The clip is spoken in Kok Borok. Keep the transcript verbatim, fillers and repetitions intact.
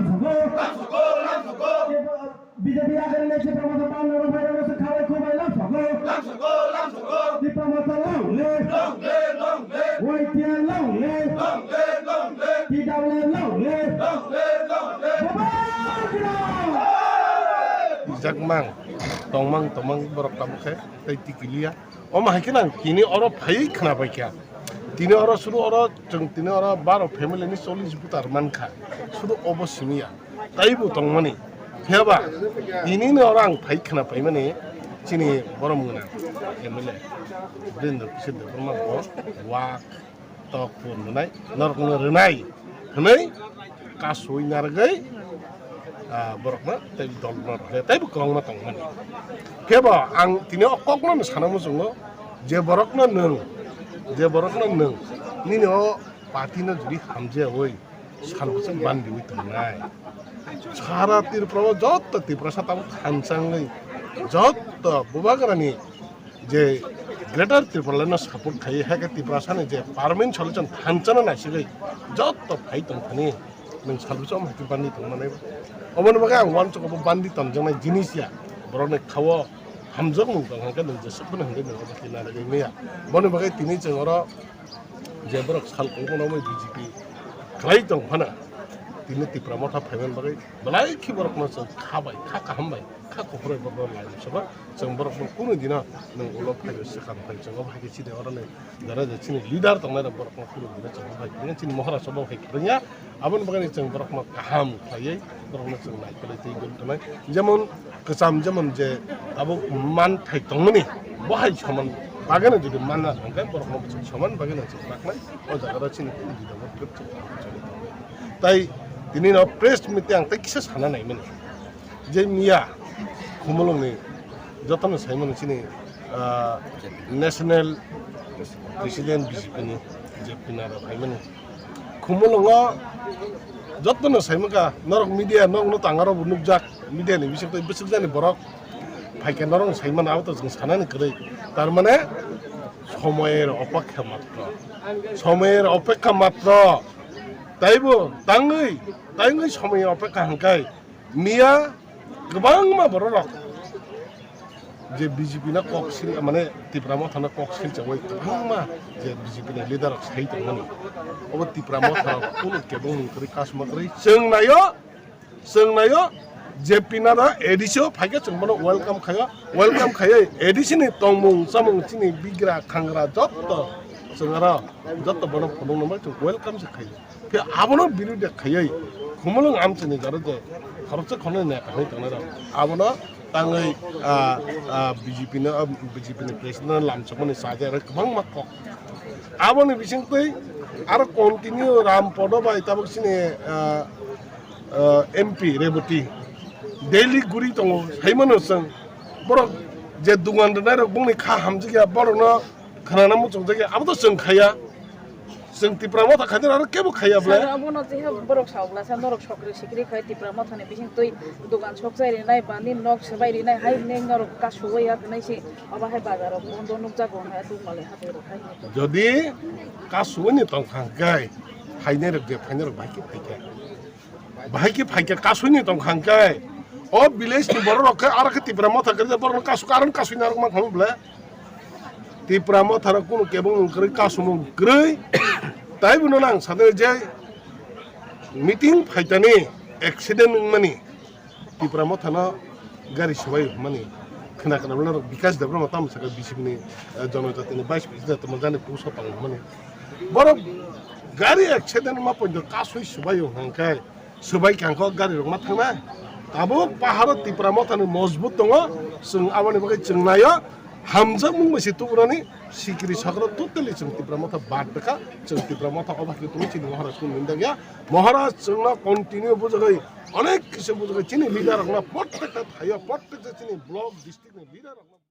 B J P agari nechi Tipra Motha pan noro bhai rano se khawai khumbai lam sogo. Lam sogo, lam sogo. Tipra Motha long live. Long live, long live. Y T F long live. Long live, long live. T W F long live. Long live, long live. Bubagra! Jakmang, tongmang, tongmang borok tabuk khe tei tikiliya. Omo hai khe nang tini oro phaiwi khwnapaikha. Tini oro suru oro chwng tini oro baro family ni chollish voter mankha. Suru obo simiya. Taibo tongmani. Phiyaba tini ni oro ang phai khwnapaimani chini borom gwnang M L A Birendra Kishore Debbarma bo wak tok pun rwnai, norokno rwnai hwnwi kasui narwgwi, ah, borokno tei dolno rwkhe teibo kwbangma tongmani. Khe bo ang tini o kokno sana muchungo je borokno nwng, je borokno nwng nini o party no jodi hamjayawi salbwchwk bandiwi tongnai. Sara Tripura o jotto Tiprasa tabuk thanchangwi jotto Bubagrani je Greater Tipraland no support khai, hai khe Tiprasa ni je permanent solution thanchano naisigwi jotto phai tong thani nwng salbwchwk omo hai khe bandi tong manai. Omoni bagwi ang uansukgo bo bandi tonjaknai jinis ya, borokni khao hamjakmung tong hwnkhe nwng jesuk phano hwnwi nwng obo khe narwgwi maya. Boni bagwi tini chwng oro je borok sal kongmano omo B J P khlai tong phano tini Tipra Motha phaimani bagwi belai khe borokno chwng kha bai, kha kaham bai, kha kuphur bai borokno lai masa ba chwng borokno kunu dino nwng ulo phaibai swkang phai chwng obo hai khe chini oroni jara je chini leader tongnai rok borokno kunu dino chwng obo hai khe chini mohora sobo hai khe rwngya. Aboni bagwi chwng borokno kaham khlaiwi borokno chwng naikolwi twi gwn tongnai. Jemon kwcham jemon je tabuk manthai tongmani bo hai soman bagwino jodi manna hwnkhe borokno bo chwng soman bagwino chwng raknai. O jaga rok chini kunu dino bo twrwk chwng tei tini no press meet tei ang tei kisa sana naimani. Je miya Khumulwngni jotono saimano chini, ah, National President B J P ni je P Nadda phaimani. Khumulwngo jotono saimaka norok media nokno tangaro bo nukjak media ni bisingtwi bwswk jani borok phaikhe norok saimano abo to chwng sanani kwrwi. Tar mane somoyer opekha matro. Somoyer opekha matro. Taibo tangwi, tangwi somoyer opekha hwnkhe miya kwbangma bororok je B J P no kok sil, mane Tipra Motha no kok silchawai kwbangma je B J P ni leader rok sai tongmani. Obo Tipra Motha rok kunu kebeng mung kwrwi kasma kwrwi chwng naio, chwng naio je P Nadda A D C o phaikhe chwng bono welcome khaio, welcome khaioi A D C ni tongmung chamung chini bigra khangra jotto chwng aro jotto bono phunukno bai chwng welcome se khaio. Khe abono birodha khaiwi Khumulwng amchaini jora je khoroksa khoroknwi neta hinwi tongnai rok abono tangwi, ah, ah, B J P no, ah, B J P ni president no lamsokmani chajaknai kwbangma kok. Aboni bisingtwi aro continue Rampodo bai tabuk chini, ah, ah, M P Reboti daily guri tongo, saimano chwng borok je dugan rwnai rok bongni kha hamjakya borokno khwnana muchungjak ya, abo to chwng khaiya. Chwng Tipra Motha khaina aro kebo khaiya bwle. Sir, abono je borok saugla sa norok sokri sikri khai Tipra Motha ni bising twi dogan sok chai rinai, bani nok swbai rinai, hai hwnwi norok kasugwi ya hwnwi se obo hai bazar rok bondo nukjago hwnwi tung male hatai rok hai. Jodi kasugwi ni tong kha hwnkhe, phainai rok je phainai rok bai khe phaikha. Bahai khe phaikhe kasui ni tong kha hwnkhe, o village ni borok rok khe aro khe Tipra Motha khe borok no kasuk, aro kasui narwk man kha bwle. Tipra Motha rok kunu kebeng mung kwrwi, kasumung kwrwi. Tai bono nang sade je meeting phaitani accident wngmani Tipra Motha no gari swbai hwnmani khna khna bwle rok Bikash Debbarma tamo sakha B J P ni, eh, Jonojatini Vice President tamo jani puso tong hwnmani. Borok gari accident ma poito kasui swbai hwnkhe swbai kangkho gari rok ma thangna. Tabuk paharo Tipra Motha ni mojbut tongo, chwng aboni bagwi chwng naio. Hamjakmung bai se tubugrani sikiri sakro totally chwng Tipra Motha bad bwkha, chwng Tipra Motha obo hai khe tongwi chini Maharaj kunu nindakya. Maharaj chwngno continue bujagwi, onek kisa bujagwi chini leader rokno protected thaio, protected chini block district ni leader rokno.